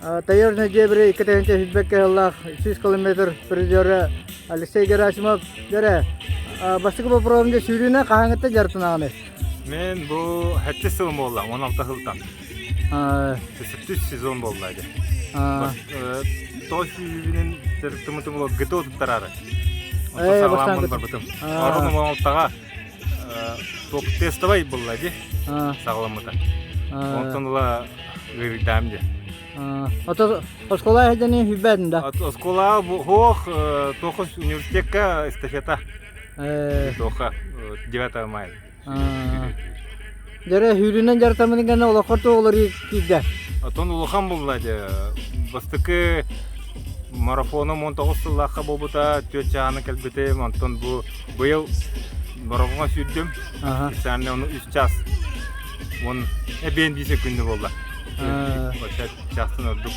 Таежный дебри 2 сүүрбэккэ сыллаах 100 километр призера Алексей Герасимов. Дьэрэ, бастакы боппуруоһум дьэ сүүрүүнэн хаһааҥҥыттан дьарыктанаҕыный? Мен бу сэттис сылым буолла, 16 сылтан. Сэттис сезон буолла дьэ. Тоҕус сүүрүүбүнэн дьарыктаммытым буолла, ГТО туттараары. Онтон саҕаламмын барбытым. Орун 16-га тестовай буолла дии саҕаламмыта. Онтон ыла ыарыйдаам дии. Ото оскуола сылдьан сүүрбээтин да? Оскуолаҕа суох, туох университекка эстафета. Туохха 9 мая. Дьэрэ сүүрүүнэн дьарыктаммытын кэннэ олоххор туох уларыйыы киирдэ? Отон улахан булла дьэ. Бастакы марафоном 19 сыллаахха буолбута, түөрт чаһаны кэлбитим, онтон бу быйыл марафоҥҥа сүүрдүм. Специально ону үс час уон эбиэн биир секунда буолла. Оччо чаастан ордук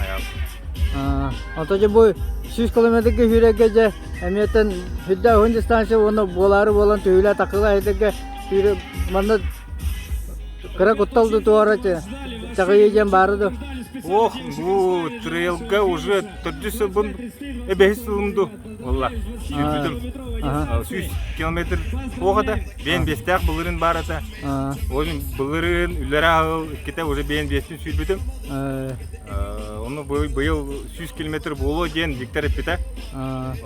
айаал. Ото дьэ бу 100 километрга сүүрэргэ дьэ эмиэтэн сүрдээх уһун дистанция уонна буолаары буолан түһүүлээ такыла иһитэргэ манна кыра куттал да туора чаҕыйыы диэн баара да Ох, бу трейлга уже төрдүс сылбын, бэһис сылым ду буолла. Сүүрбүтүм. 100 километр суох этэ. Биэн биэстээх былырыын баар этэ. Ол былырыын үллэрэ аһыл иккитэ уже биэн биэстин сүүрбүтүм. Ону быйыл 100 километр буолуо диэн Виктор эппитэ.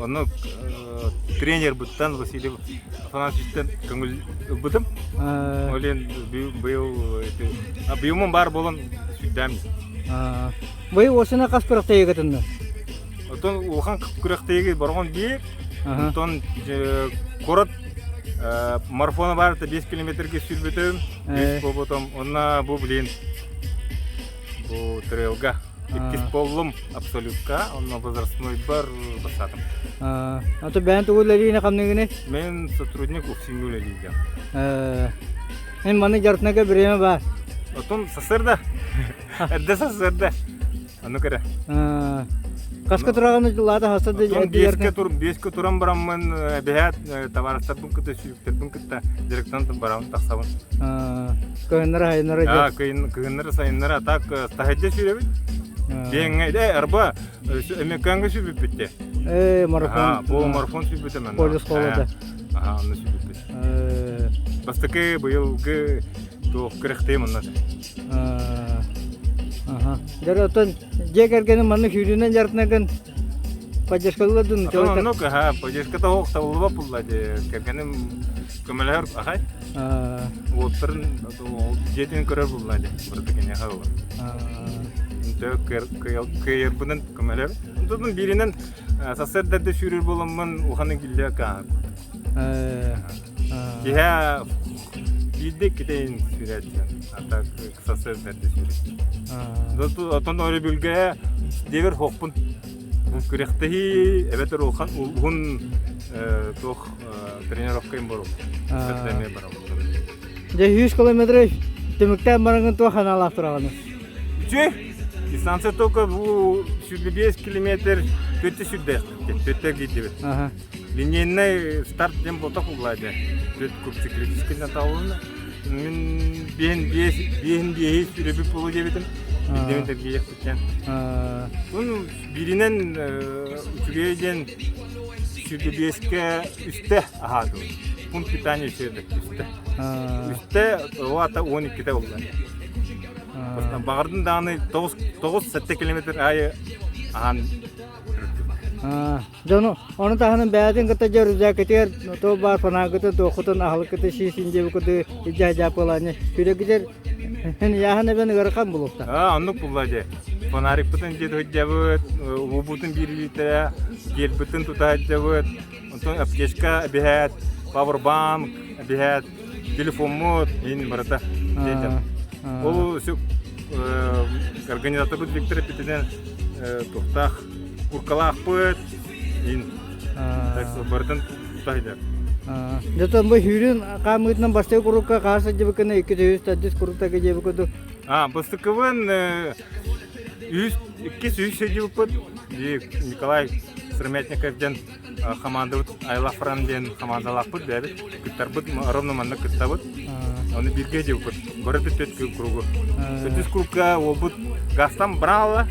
Ону тренербыттан Василий Афанасьевичтан көҥүл ылбытым. Ол иһин быйыл объемум баар буолан сүүрдэм. Быйыл осына хас күрэхтэһиигэ кытынна? Оттон улахан күрэхтэһиигэ Бороҕон биир, онтон куорат марафона баар 5 километрга сүүрбүтүм, үс буолбутум. Онно бу блин бу трейлга иккис буоллум абсолютка, онно возрастнойбар бастаатым. А то бэйэн тугу үлэлиини хамныгыный? Мен сотрудник УФСИН үлэлиигин. Мен маны дьарытнага бириэмэ баар. Отон сарсыарда. Эрдэ сарсыарда. Ону көрө. Хаска тураҕын лаата хаса Отон биэскэ тур биэскэ туран бараммын эбэһээт табаарыстарбын кытта сүүктэрбин кытта директорын барабын тахсабын. Кыһыннары сайыннары Аа кыһыннары сайыннары а так таһырдьа сүүрэбит. Диэҥҥэ э арба эмеккаҥҥа сүүрбүппүт де. Э марафон. Бу марафон сүүрбүтүм аны. Полис холода. Аха онно сүүрбүппүт. Бастакы быйылгы туох күрэхтэһиим онно. Аха. Дьэ оттон дьиэ кэргэним маннык сүүрүүнэн дьарыктанаргын поддержкалыыр дуу Атын оннук аха поддержката суох табыллыбат буолла дии. Кэргэним көмөлөһөр ахай. Уоттарын дьиэтин көрөр буолла дии. Барыта киниэхэ буолар. Кыайарбынан көмөлөһөр. Онтон бииринэн сарсыарда да сүүрэр буоламмын улаханнык биллэ кааһын. Киһэ биирдэ иккитэ сүүрээччи. А так сарсыарда эрдэ сүүрэр. Оттон өрөбүлгэ диэбэр хоһпун. Күрэхтэһии эбэтэр улахан уһун туох тренировка им борук. Эмиэ барабын. Дьэ 100 километры түмүктээн бараҥҥын туох санаалаах тураҕыный? Үчүгэй. Дистанция только бу 105 километр төттө сүрдээх. Төттө киирдибит. Линейный старт диэн буолтах буолла дьэ. Төрт куб циклический наталлына. Мин биэһин биэс биэһин биэһи сүүрэбит буолуо диэбитим. Билдэмин тэргийэхпиттэн. Ун бииринэн үчүгэй диэн сүүрдэ биэскэ үстэ аһаатым. Пункт питания үсүөдэ үстэ. Үстэ уата 12-те болла. Баҕардын даҕаны 9-7 километр аайы аһаан Дьону ону таһынан бэйэтин кытта дьэ рюкзакытыгар туох баар фонаргытын туоххутун аһылыккытын сиисин диэбиккитин илдьэ сылдьааппылааны күрэгитэр ыйааһын эбэн ыарахан булуохта. Аа оннук булла дьэ. Фонарикпытын дьиэ сылдьабыт, уубутун биир лиитэрэ, гельбытын тута сылдьабыт, онтон аптечка эбиһээт, пауэрбанк эбиһээт, телефоммут иһин барыта диэтим. Ол организаторбыт Виктор эппитинэн туохтаах куркалаахпыт иһин барытын тута Дьэ бу сүүрүн хаамыытынан бастакы курукка хаар сылдьыбыккына икки үс төрдүс куруктарга диэбит курдук. А, бастакыбын үс иккис үс сылдьыбыппыт. Николай Сыромятников диэн хамаандабыт Айлафран диэн хамаандалаахпыт бэйэбит кыттарбыт ровно манна кыттабыт. Ону бииргэ диэбиппит. Бары төрт кругу. Төрдүс кругка уолбут Газтан брала.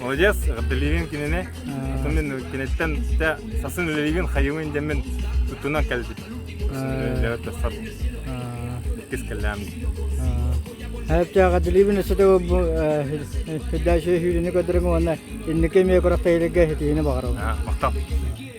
Молодец, эҕэрдэлиибин кинини. Оттон мин киниттэн сасын үлэлиибин, хайыыбын диэммин туттунан кэлбит. Тахсар иккис кэллэм. Эҕэрдэлиибин өссө да бу дальше сүүрүүнү көрдөрүҥ уонна инники эмиэ күрэхтэһиилэргэ ситиһиини баҕарабын. Махтал.